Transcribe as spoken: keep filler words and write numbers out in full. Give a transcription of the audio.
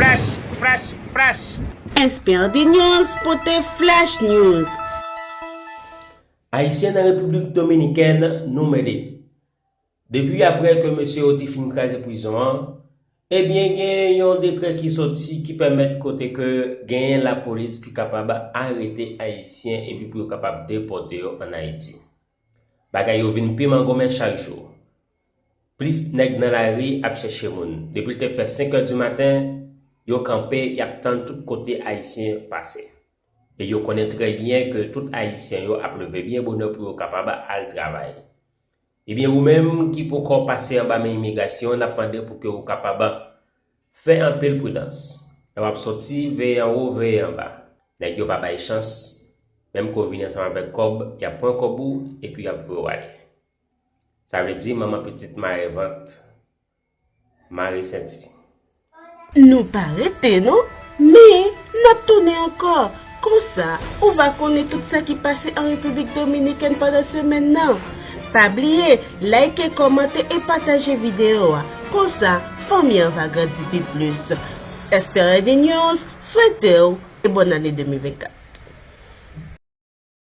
Flash, flash, flash. S P R D News pote Flash News. Ayisyen nan Repiblik Dominikèn, nou mele. Depi apre ke mesye yo te fin kraze prizon an, ebyen gen yon dekrè ki soti ki pèmèt kote ke genyen lapolis ki kapab arete Ayisyen epi pou yo kapab depòte yo ann Ayiti. Bagay yo vin pi mangonmen chak jou. Plis nèg nan lari ap chèche moun. Depi l te fè senk è di maten, yo kanpe, y ap tann tout kote Ayisyen pase. E yo konnen trè byen ke tout Ayisyen yo ap leve byen bonè pou yo kapab al travay. Ebyen, ou menm ki poko pase anba men imigrasyon, n ap mande pou ke ou kapab fè anpil pridans. Lè w ap soti, veye anwo, veye anba. Nèg yo pa bay chans. Menm ke w vini ansanm avèk kòb, y ap pran kòb ou epi y ap voye w ale. Sa vle di manman pitit mare vant, mare senti. Nou pa rete non, men n ap tounen ankò. Konsa, ou va konnen tout sa ki pase an Repiblik Dominikèn pandan semèn nan. Pa bliye, like, kòmante e pataje videyo a. Konsa, fanmi an va grandi pi plis. S P R D News swete w e bòn ane de mil vennkat.